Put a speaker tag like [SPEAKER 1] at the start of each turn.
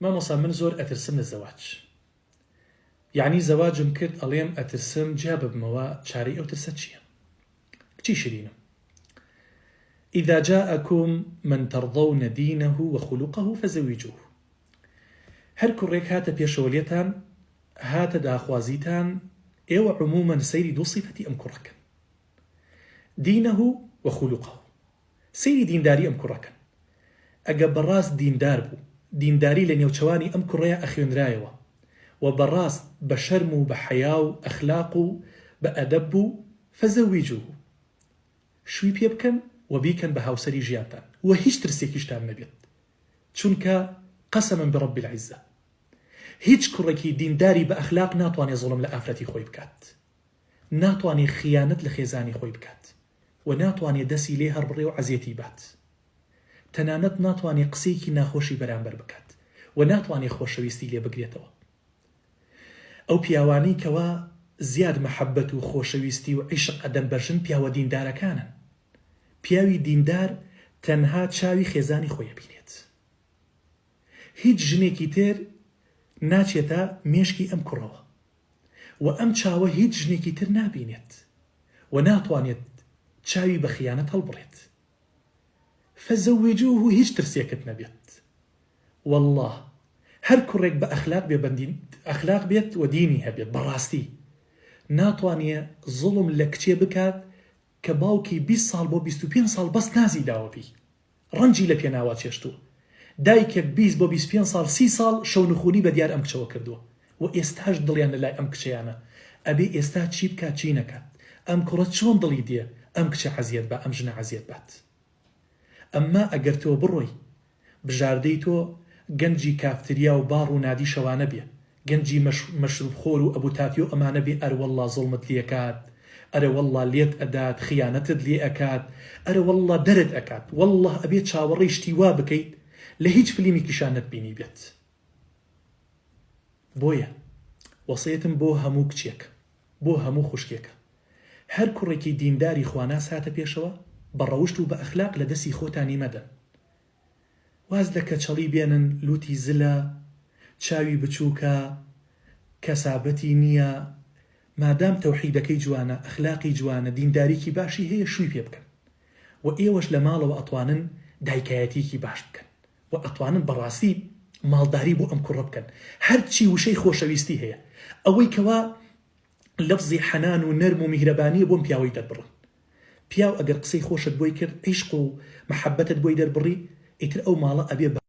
[SPEAKER 1] مامۆسا من زۆر ئەترسم لە زەواج یەعنی زەواجم کرد ئەڵێم ئەترسم جیا ببمەوە چارەی ئەو ترسە چیە کچی شرینم اذا جاءکم من ترضون دینه وخلقه فزوجوه هەر کوڕێک هاتە پێشەوە لێتان هاتە داخوازیتان ئێوە عموما سەیری دوو سیفەتی ئەم کوڕەکەن دینه وخلقه سەیری دینداری ئەم کوڕە کەن ئەگە بەڕاست دیندار بوو دینداری لە نێوچەوانی ئەم کوڕەیا ئەخوێنرایەوە و بەڕاست بە شەرم و بە حەیا و ئەخلاق و بە ئەدەب بوو فزوجوه شوی پێ بکەن و بیکەن بە هاوسەری ژیانتان و هیچ ترسێکیشتان نەبێت چونکە قسما برب العزە هیچ کوڕێکی دینداری بە ئەخلاق ناتوانێ زوڵم لە ئافرەتی خۆی بکات ناتوانێ خیانەت لە خێزانی خۆی بکات و ناتوانێ دەسی لێ هەڕبڕێ و عەزێتی بات. تەنانەت ناتوانێ قسەیەکی ناخۆشی بەرامبەر بکات و ناتوانێ خۆشەویستی لێ بگرێتەوە. ئەو پیاوانەی کەوا زیاد مەحەبەت و خۆشەویستی و عیشق ئەدەن بە ژن پیاوە دیندارەکانن. پیاوی دیندار تەنها چاوی خێزانی خۆی ئەبینێت. هیچ ژنێکی تر ناچێتە مێشکی ئەم کوڕەوە. و ئەم چاوە هیچ ژنێکی تر نابینێت و ناتوانێت چاوی بە خیانەت هەڵبڕێت فزوجوه هیچ ترسێکت نەبێت واللە هەر کوڕێک بە ئەخلاق بێ بەندین ئەخلاق بێت و دینی هەبێت بەڕاستی ناتوانێ زوڵم لە کچێ بکات کە باوکی 20 ساڵ بۆ 25 ساڵ بەس نازی داوە پێی ڕەنجی لە پێناوا چێشتووە. دایکێک 20 بۆ 25 ساڵ 30 ساڵ شەونخونی بە دیار ئەم کچەوە کردووە و ئێستاش دڵیان لە لای ئەم کچەیانە. ئەبێ ئێستا چی بکات چی نەکات؟ ئەم کوڕە چۆن دڵی دێ ئەم کچە عەزیەت با ئەم ژنە عەزیەت بات؟ ئەمما ئەگەر تۆ بڕۆی بژاردەی تۆ گەنجی کافتریا و باڕ و نادی شەوانە بێ، گەنجی مەشروب خۆر و ئەبو تاتیۆ ئەمانە بێ ئەروەڵڵا زوڵمت لێکات، ئەرەوەڵڵا لێت ئەدات، خیانەتت لێ ئەکات، ئەرەوەڵڵا دەرت ئەکات، وەڵڵاه ئەبێ چاوەڕێی شتی وا بکەیت لە هیچ فلیمیکیشا نەتبینیبێت. بۆیە وەسێتم بۆ هەموو کچێک، بۆ هەموو خوشکێکە، هەر کوڕێکی دینداری خواناس هاتە پێشەوە، بە ڕەوشت و بە ئەخلاق لە دەستی خۆتانی مەدەن. واز لە کەچەڵی بێنن لوتی زلە چاوی بچوکە کەسابەتی نیە مادام تەوحیدەکەی جوانە ئەخلاقی جوانە دینداریکی باشی هەیە شوی پێ بکەن وە ئێوەش لە ماڵەوە ئەتوانن دایکایەتیکی باش بکەن وە ئەتوانن بەڕاستی ماڵداری بۆ ئەم کوڕە بکەن هەرچی وشەی خۆشەویستی هەیە ئەوەی کەوا لەفزی حەنان و نەرم و میهرەبانیە بۆم پیاوەی دەربڕن پیاو ئەگەر قسەی خۆشت بۆی کرد عیشق و مەحەبەتت بۆی دەربڕی ئیتر ئەو ماڵە ئەبێ بە.